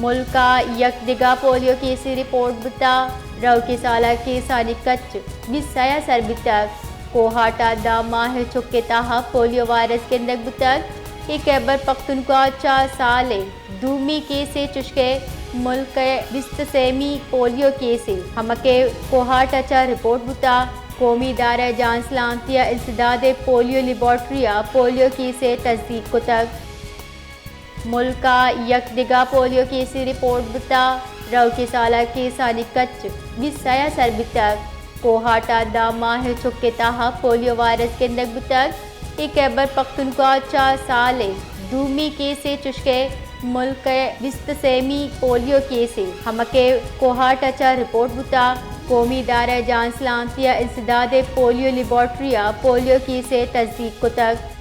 ملک ءَ یک دگہ پولیو کیسے رپورٹ بوتگ۔ روکیں سال ءَ کیسانی کچ بیست ءَ سر بیتگ۔ کوہاٹ ءَ دہ ماہ ءِ چک ءِ تہا پولیو وائرس گندگ بوتگ۔ اے خیبر پختونخوا ءَ چہ سال ءِ دومی کیسے، چشکہ ملک ءِ بیست ءُ سیمی پولیو کیسے، ہمکہ کوہاٹ ءَ چہ رپورٹ بوتگ۔ قومی ادارہ جان سلامتی ءَ انسداد پولیو لیبارٹری ءَ پولیو کیسے تصدیق کتگ۔ ملک ءَ یک دگہ پولیو کیسے رپورٹ بوتگ۔ روکیں سال ءَ کیسانی کچ بیست ءَ سر بیتگ۔ کوہاٹ ءَ دہ ماہ ءِ چک ءِ تہا پولیو وائرس گندگ بوتگ۔ اے خیبر پختونخوا ءَ چہ سال ءِ دومی کیسے، چشکہ ملک ءِ بیست ءُ سیمی پولیو کیسے، ہمکہ کوہاٹ ءَ چہ رپورٹ بوتگ۔ قومی ادارہ جان سلامتی ءَ انسداد پولیو لیبارٹری ءَ پولیو کیسے تصدیق کتگ۔